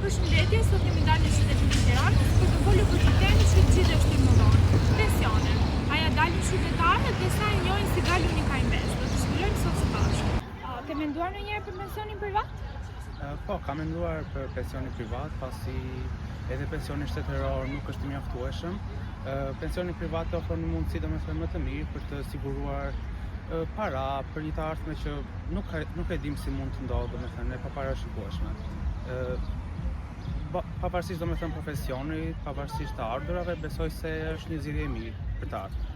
Përshëndetje, sot kemi dalë në qytetin e Tiranës për të folur për një temë që gjithë është më vonë. Pensionet. A ja dalin qytetarët dhe sa e njohin Sigal Unica Invest? Do të zbulojmë sot së bashku. A, ke menduar ndonjëherë për pensionin privat? Po, kam menduar për pensionin privat, pasi edhe pensioni shtetëror nuk është i mjaftueshëm. Pensioni privat ofron një mundësi domethënë më të mirë për të siguruar para për një të ardhme që nuk nuk e dim si mund të ndodhë, domethënë e paparashikueshme. Pavarësisht domethënë profesionit, pavarësisht të ardhurave, besoj se është një zgjidhje e mirë për të ardhmen.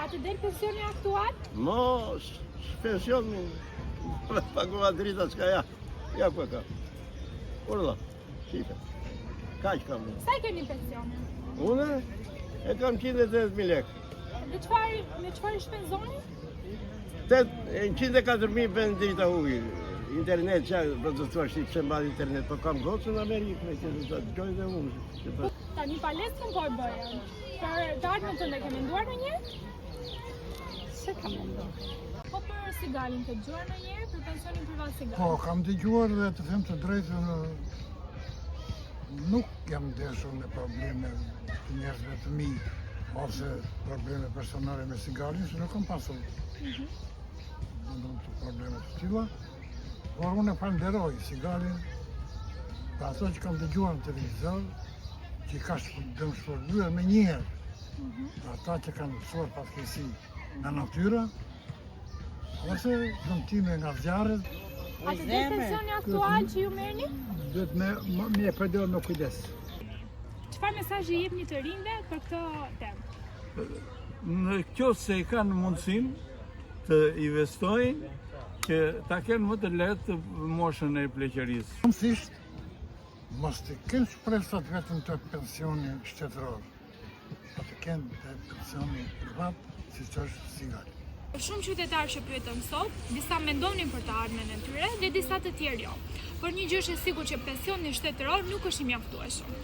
A të del pensioni aktual? Mos, pension pagova drita s'ka ja. Ja ku e ka. Urdhë, shife. Kaq kam unë. Sa e keni pensionin? Unë e kam 180.000 lekë. Dhe çfarë me çfarë shpenzoni? 104.000 bën drita uji. Internet, që po të thuash ti pse mban internet, po kam gocën në Amerikë, me që do të dëgjoj dhe unë. Që po- Tani palestrën po e bëje. Për të ardhmen tënde ke menduar ndonjëherë? Se kam menduar. Po për Sigalin ke dëgjuar ndonjëherë për pensionin privat Sigal? Po, kam dëgjuar dhe të them të drejtën, nuk jam ndeshur me probleme të njerëzve të mi ose probleme personale me Sigalin, se nuk kam pasur mm -hmm. të probleme të tilla, por unë e falenderoj Sigalin për ato që kam dëgjuar në televizor, që ka dëmshpërblyer menjëherë mm -hmm. ata që kanë pësuar fatkeqësi nga natyra, ose dëmtime nga zjarret. A të del pensioni aktual që ju merrni? Duhet me, me e përdor me kujdes. Çfarë mesazhi i jepni të rinjve për këtë temë? Në qoftë se i kanë mundësinë të investojnë, që ta kenë më të lehtë moshën e pleqërisë. Mundësisht, mos të kenë shpresat vetëm te pensioni shtetëror, po të kenë te pensioni privat, siç është Sigali. Shumë qytetarë që pyetëm sot, disa mendonin për të ardhmen e tyre dhe disa të tjerë jo. Por një gjë është e sigurt që pensioni shtetëror nuk është i mjaftueshëm.